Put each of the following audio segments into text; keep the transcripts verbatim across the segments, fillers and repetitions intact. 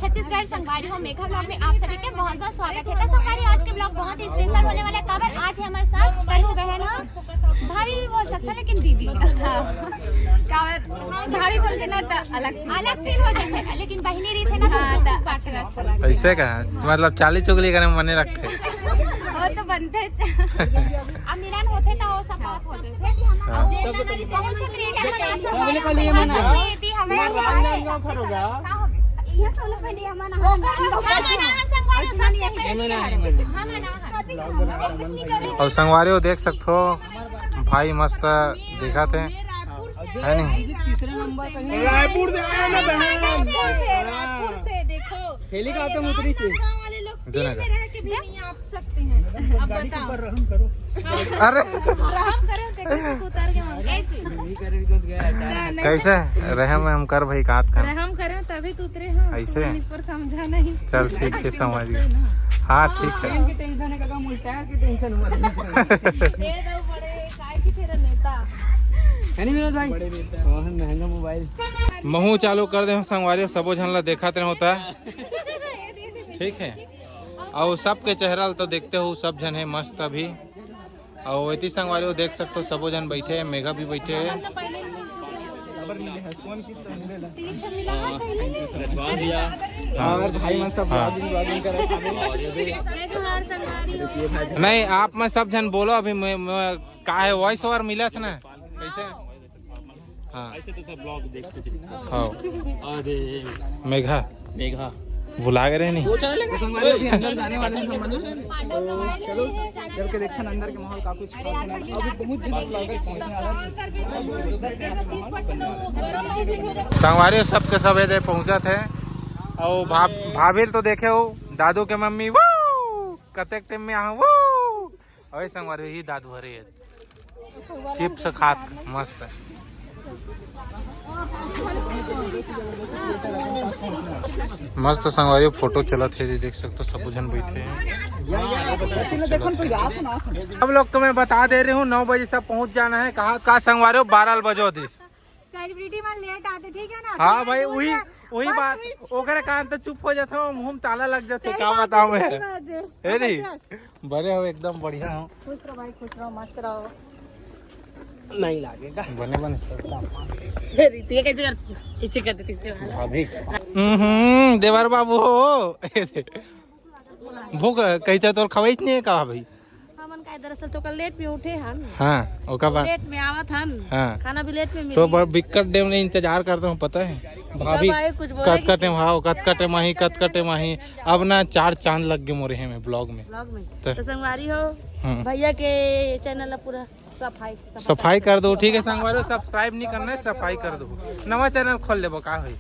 छत्तीसगढ़ संगवारी हो, मेघा vlog में आप सभी के बहुत बहुत स्वागत है। तो संगवारी, आज के vlog बहुत ही special होने वाला है। काबर आज है हमारे साथ तनु बहन हो, भाभी भी बोल सकते हैं, लेकिन दीदी। हाँ। काबर भाभी बोलते ना तो अलग अलग feel हो जाते हैं, लेकिन बहिनी रहिथे ना तो हाँ, सब तो कुछ बात अच्छा लगता है। ऐसे का मतलब चाली चुगली करे मने रखते। वो तो बनते च- अब मिलन होते तो वो सब बात होते थे। हाँ। अब वो सब तो पहले के लिए मना सब ये थी हमारे यहाँ। ये सब लोग पहले हम मना। हम मना है संगवारी, सबसे पहले। हम मना है। और संगवारी हो देख सकते हो, भाई मस्त दिखा थे, है नहीं? तीसरे नंबर पे है। रायपुर से आया ना बहन। रायपुर से, रायपुर से देखो। हेलीकॉप्टर उतरी से। गांव वाले लोग जो ना तीन में रह के भी नहीं आ सकते हैं। अब बताओ। अरे रहम करो, देखो, उतर के वहाँ। नहीं करें तो क्या है? नहीं, नहीं। कैसे रहम हम कर भाई, कात कर। रहम करें तभी तो उतरे हैं। ऐसे? सुमन पर समझा नहीं। चल ठीक है, समझ गए। हाँ ठीक है। Train की tension है काका, मुझे टायर की tension हुआ। ये तो बड़े काय की तेरा नेता। है नहीं विनोद भाई? बड़े नेता। महंगा मोबाइल। महू चालू कर दे संगवारी, सबो झन ला देखत रहे होता। ठीक है, और सबके चेहरा ल तो देखते हो, सब झन है मस्त अभी। और एती संगवारी हो देख सकते हो, सबो झन बैठे हैं, मेघा भी बैठे हैं। हाँ। और भाई मन सब हाँ। Vlogging, vlogging करत हवे। नहीं, आप में सब झन बोलो अभी, मैं, मैं, का है voice over मिला था ना, कैसे? हाँ। ऐसे तो सब vlog देखते चले। हाँ। अरे। मेघा। मेघा। भुला गए नहीं? वो चैनल है। तो संगवारी अभी अंदर जाने वाले हैं हम लोग। तो चलो, चल के देखते हैं अंदर के माहौल का कुछ खास होना है। अभी बहुत जगह vlogger पहुंचने वाला है। संगवारी सबके सब एदे पहुंचत है। और भा-, भाभी तो देखे हो, दादू के मम्मी, वो कतेक टाइम में आहा, वो। अरे संगवारी, ही दादू हरे। Chips खात मस्त। मस्त संगवारी photo चलत हे, देख सकते हो, सब झन बैठे हैं। सब लोग को मैं बता दे रही हूँ, नौ बजे से पहुँच जाना है। कहा का संगवारी, बारह बजो दिस। Celebrity मन late आते, ठीक है ना? हाँ भाई, वही, वही बात। ओकरे कारण तो चुप हो जाता हूँ, मुंह में ताला लग जाते, का बताऊँ मैं। है नहीं? बने हो, एकदम बढ़िया हो। खुश रहो भाई, खुश रहो, मस्त रहो। नहीं लागेगा। बने, बने। रीति कैसे करती? इसे करते, तीसरे वाला। भाभी। हम्म, देवर बाबू हो। भूख कैसे तोर खवाई नहीं है का भाई? हमन का दरअसल तो कल late में उठे हन। हाँ, ओकर बाद late में आवत हन। हाँ। खाना भी late में तो मिली। बड़ बिक्कट टाइम ले इंतजार करते हो, पता है? भाभी कब आए, कुछ बोले कतका कि टाइम, हाँ, कतका टाइम आही, कतका टाइम आही। अब ना चार चांद लग गए मोरे हे में vlog में। Vlog में। तो तो संगवारी हो, हम्म। भैया के channel ला पूरा सफाई, सफाई कर दो, ठीक है संगवारी हो, subscribe नहीं करना है, सफाई कर दो, नवा channel खोल लेबो का होई।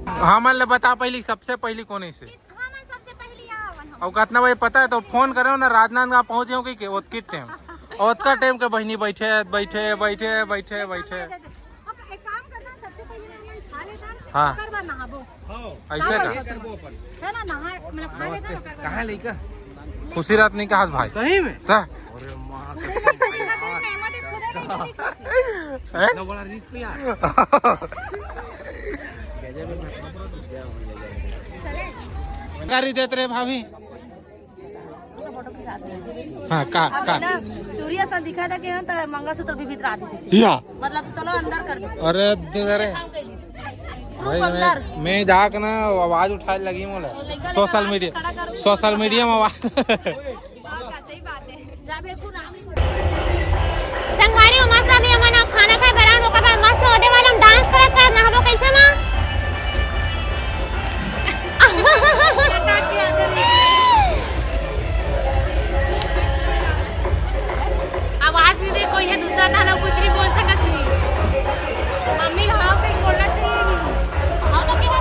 हमन ले बता पहली, सबसे पहली कोन है से? हमन सबसे पहली आवन हम। और कितना बजे पता है तो phone करो ना, राजनांदगांव पहुंच जाओ कि ओतकी टाइम, ओतका टाइम के बहिनी बैठे बैठे बैठे बैठे बैठे। एक काम करना, सबसे पहले हमन खा लेता, हाँ। ओकर बाद नहाबो। ऐसे का? है ना, नहा, मतलब, खा लेता, ओकर बाद। कहाँ लइका? खुशी रात नहीं कहा भाई। सही में? ता? अरे माँ, हैं? इतना बड़ा risk यार। गाड़ी देते रहे भाभी। हाँ, का, का? ना, चूड़िया सा दिखा था कि हाँ, तो मंगलसूत्र भी भीतर आती से। या। मतलब, चलो अंदर कर दे। अरे, दे दे रे। भाई, मैं, मैं जाके ना आवाज उठाए लगी मोला। Social media, social media में आवाज। हाँ, का सही बात है। संगवारी हो, मस्त अभी हमन अब खाना खाए बर आन, ओकर बाद मस्त ओदे वाला हम dance करत करत नहाबो, कैसे माँ? आवाज नहीं दे कोई है, दूसरा थाना कुछ नहीं बोल सकस नहीं। मम्मी हाँ पे बोलना चाहिए नहीं। हाँ, तो क्या?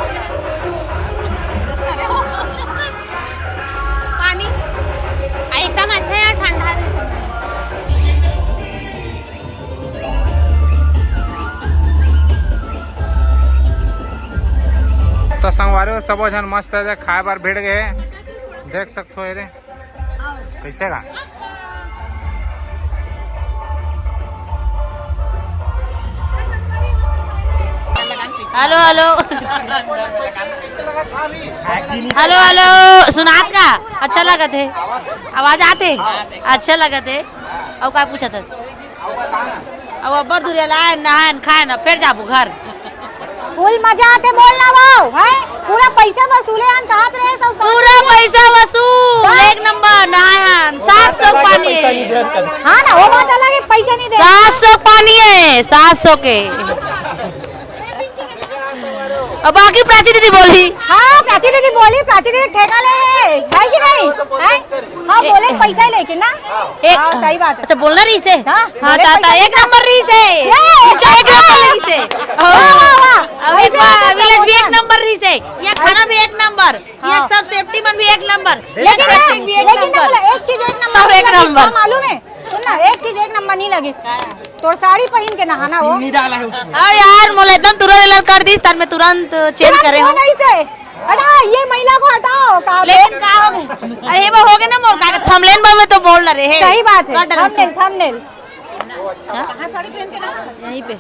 अरे हो। पानी। आ, एकदम अच्छा है यार, ठंडा है। तो संगवारी हो, सबो झन मस्त है, खाए बर भिड़ गए, देख सकते हो ये रे। कैसे का? Hello, hello. हेलो, हेलो, सुनात का? अच्छा लगत हे? आवाज आते? अच्छा लगत हे। अउ का पूछत हस? अउ अब्बड़ दूरिहा लायन, नहायन, खायन, अब फेर जाबो घर। फुल मजा आते, बोल ना वो, हैं? पूरा पैसा वसूले हन, कहत रहे सब सास पूरा संग। पैसा वसूल, हाँ। एक नंबर, नहाय हन, सात सौ पानी। हाँ ना, वो बात अलग है, पैसा नहीं दे। सात सौ पानी है, सात सौ के। अब बाकी प्राची दीदी बोली। हाँ, प्राची दीदी बोली, प्राची दीदी ठेका ले है, है कि नहीं? है? हाँ, बोले पैसा ही लेके ना। एक, हाँ, सही बात है। अच्छा, बोलना रहिसे? हाँ, हाँ, बोले ताता, पैसा एक लेके नंबर रहिसे। ये, एक नंबर रहिसे। वाह, वाह, वाह। अब एक बार विलेज भी एक नंबर रहिसे। ये खाना भी एक नंबर। ये हाँ। सब सेफ्टी मन भी एक नंबर। लेकिन ट्रैफिक भी एक लेकिन नंबर। एक चीज एक नंबर सब एक नंबर। मालूम है? सुन ना, एक चीज एक नंबर नहीं लगिस। तोर साड़ी पहिन के नहाना हो। चीनी डाला है उसमें। हाँ यार, मोला एकदम तुरंत अलर्ट कर दिस, तन मैं तुरंत चेंज करे हूँ। नहीं से। हटा, ये महिला को हटाओ, काम लेकिन का हो गया? अरे, वो हो गया ना मोर का, थंबनेल में तो बोल रहे हैं। सही बात है। Not done। Thumbnail, thumbnail. हाँ? यहीं पे।